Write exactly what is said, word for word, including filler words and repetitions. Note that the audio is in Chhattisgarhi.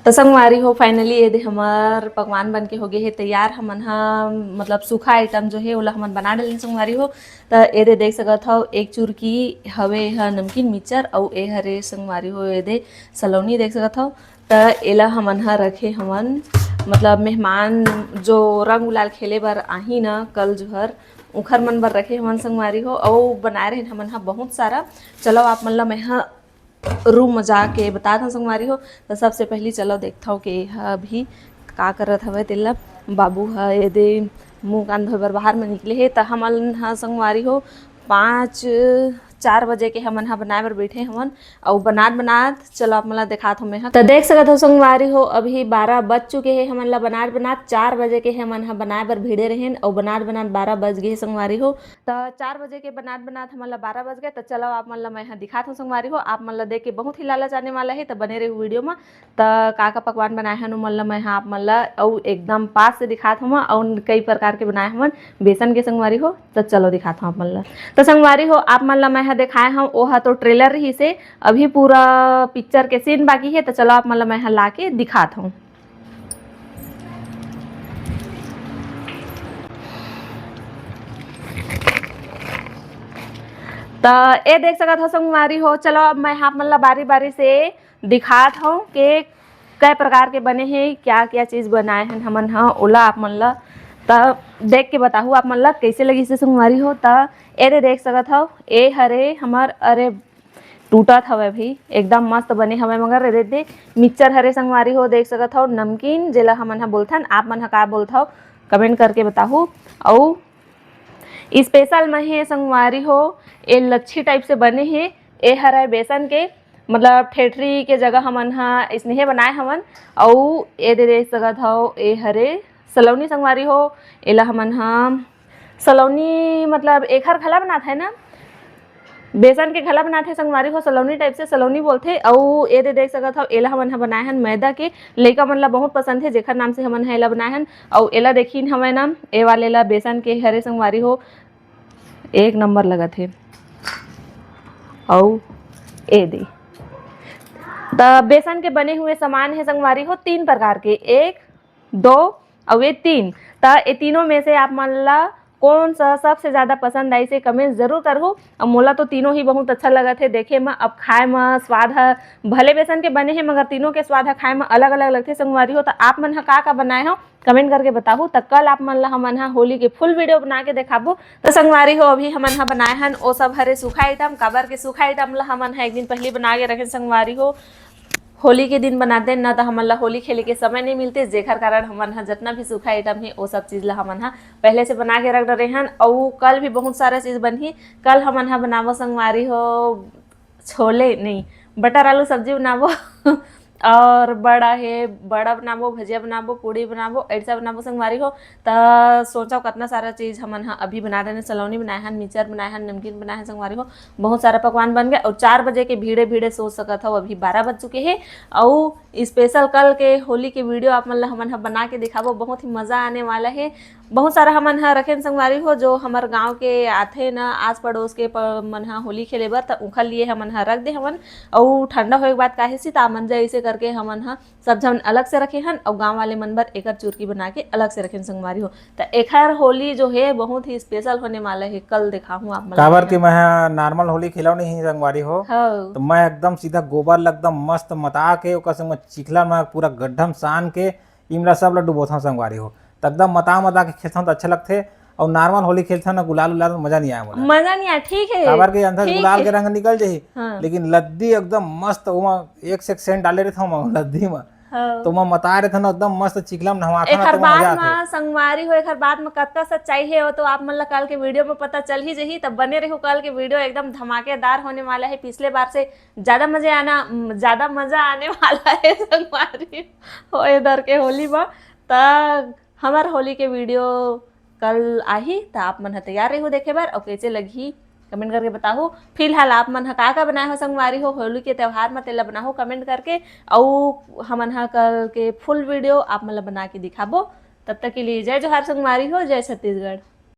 तो संगवारी हो, finally ये दे हमर पकवान बन के हो गए हे तैयार। हमन ह, मतलब, सूखा item जो हे, ओला हमन बना डालेन संगवारी हो। तो ये दे देख सकत हव, एक चुरकी हवे, यह नमकीन मिक्सचर, अउ ए हरे संगवारी हो, ये दे सलौनी देख सकत हव। तो एला हमन ह रखे हमन, मतलब, मेहमान जो रंग गुलाल खेले बर आही न कल जुहर, उखर मन बर रखे हमन संगवारी हो। अउ बनाए रहेन हमन ह बहुत सारा। चलो, आप मन ल मैं ह रूम में जाके बतात हव संगवारी हो। तो सबसे पहली चलो देखथव के एहा अभी का करत हवय तेला। बाबू ह ये दे मुंह कान धोए बर बाहर में निकले हे। त हमन ह संगवारी हो पाँच, चार बजे के हमन ह बनाए बर बैठे हवन। अउ बनात बनात चलो आप मन ला देखात हव मैं ह। त देख सकत हव संगवारी हो, अभी बारह बज चुके हे। हमन ला बनात बनात चार बजे के हमन ह बनाए बर भिड़े रहेन, अउ बनात बनात बारह बज गे हे संगवारी हो। त चार बजे के बनात बनात हमन ला बारह बज गए। त चलो आप मन ला मैं ह दिखात हव संगवारी हो, आप मन ला देख के बहुत ही लालच आने वाला हे। त बने रहो वीडियो में। त का का पकवान बनाए हन ओमन ला मैं ह आप मन ला अउ एकदम पास से दिखात हव, अउ कई प्रकार के बनाए हवन बेसन के संगवारी हो। त चलो दिखात हव आप मन ला। त संगवारी हो, आप मन ला मैं ह दिखाए हव, ओहा तो ट्रेलर रहिस हे, अभी पूरा पिक्चर के सीन बाकी हे। त चलो आप मन ला मैं ह ला के दिखात हव। त ए देख सकत हव संगवारी हो, चलो अब मैं आप मन ला बारी बारी से दिखात हव के कई प्रकार के बने हे, क्या क्या चीज बनाए हन हमन ह, ओला आप मन ला त देख के बताहू आप मन ला कैसे लगिस हे संगवारी हो। त ए दे देख सकत हव, ए हरे हमर, अरे टूटत हवय भाई, एकदम मस्त बने हवय। मगर ए दे दे मिक्सचर हरे संगवारी हो, देख सकत हव नमकीन, जेला हमन ह बोलथन, आप मन ह का बोलथव कमेंट करके बताहू। अउ स्पेशल में हे संगवारी हो, ए लच्छी टाइप से बने हे। ए हरय बेसन के, मतलब ठेठरी के जगह हमन ह इसने बनाए हवन। अउ ए दे देख सकत हव, ए हरे सलौनी संगवारी हो, एला हमन ह सलौनी, मतलब एखर घला बनात है ना, बेसन के घला बनात है संगवारी हो, सलौनी टाइप से सलौनी बोलथे। अउ ए दे देख सकत हव, एला हमन ह बनाए हन मैदा के। लइका मन ला बहुत पसंद हे, जेखर नाम से हमन ह एला बनाए हन। अउ एला देखिन हवय ना, ए वाले ला बेसन के हरे संगवारी हो, एक नंबर लगत हे। अउ ए दे त बेसन के बने हुए सामान हे संगवारी हो, तीन प्रकार के, एक, दो अउ ये तीन। त ये तीनों में से आप मन ला कौन सा सबसे ज्यादा पसंद आइस हे, कमेंट जरूर करहू। अउ मोला तो तीनों ही बहुत अच्छा लगत हे देखे म। अब खाए म स्वाद ह भले बेसन के बने हे, मगर तीनों के स्वाद ह खाए म अलग-अलग लगथे संगवारी हो। त आप मन ह का-का बनाए हव, कमेंट करके बताहू। त कल आप मन ला हमन ह होली के फुल वीडियो बना के देखाबो। त संगवारी हो, अभी हमन ह बनाए हन ओ सब हरे सूखा आइटम, काबर के सूखा आइटम ला हमन ह एक दिन पहिली बना के रखेन संगवारी हो। होली के दिन बनातेन न, त हमन ला होली खेले के समय नइ मिलतिस, जेखर कारण हमन ह जतना भी सूखा आइटम हे, ओ सब चीज ला हमन ह पहले से बना के रख डरे हन। अउ कल भी बहुत सारा चीज बनही। कल हमन ह बनाबो संगवारी हो, छोले नहीं, बटर आलू सब्जी बनाबो। और बड़ा हे, बड़ा बनाबो, भजिया बनाबो, पूड़ी बनाबो, ऐसा बनाबो संगवारी हो। त सोचव कतना सारा चीज हमन ह अभी बना देने, सलौनी बनाए हन, मिचर बनाए हन, नमकीन बनाए हन संगवारी हो। बहुत सारा पकवान बन गए। और चार बजे के भीड़े भीड़े सोच सकत हव, अभी बारह बज चुके हे। अउ स्पेशल कल के होली के वीडियो आप मन ला हमन ह बना के दिखाबो, बहुत ही मजा आने वाला हे। बहुत सारा हमन ह रखेन संगवारी हो, जो हमर गांव के आथे न, आस पड़ोस के प-, मन ह होली खेले बर, त उखर लिए हमन ह रख दे हवन। अउ ठंडा होए के बाद काहे सी त आमंजा, ऐसे करके हमन ह सब झन अलग से रखे हन, अउ गांव वाले मन बर एकर चुरकी बना के अलग से रखेन संगवारी हो। त एखर होली जो हे बहुत ही स्पेशल होने वाला हे, कल देखाहूं आप मन ला काबर मैं कि ह। मैं ह नॉर्मल होली खेलव नहीं संगवारी हो। हव। तो मैं एकदम सीधा गोबर ल एकदम मस्त मता के ओकर संग में चिखला में पूरा गड्ढम सान के इमला सब ल डुबोथव संगवारी हो। त एकदम मता मता के खेलथन त अच्छा लगथे। अउ नॉर्मल होली खेलथन न गुलाल उलाल में मजा नहीं आए मोला। मजा नहीं आए, ठीक है, काबर के अंदर ठीक गुलाल है। के रंग निकल जाही, हाँ। लेकिन लद्दी एकदम मस्त, ओमा एक से एक सेंट डाले रहिथव ओमा लद्दी में। हाँ। तो ओमा मता रहिथन एकदम मस्त चिखला में नहवाथन एखर तो मजा बाद आथे। में संगवारी हो, एखर बाद में कतका सच्चाई हे, वो तो आप मन ला कल के वीडियो में पता चल ही जही। तब बने रहो, कल के वीडियो एकदम धमाकेदार होने वाला है। पिछले बार से ज्यादा मजे आना, ज्यादा मजा आने वाला है संगवारी हो इधर के होली में। त हमर होली के वीडियो कल आही, त आप मन ह तैयार रहिहू देखे बर। अउ कैसे लगही, कमेंट करके बताहू। फिलहाल आप मन ह का का बनाए हो संगवारी हो होली के त्योहार म, तेला बनाहू कमेंट करके। अउ हमन ह कल के फुल वीडियो आप मन ल बना के दिखाबो। तब तक के लिए जय जोहार संगवारी हो, जय छत्तीसगढ़।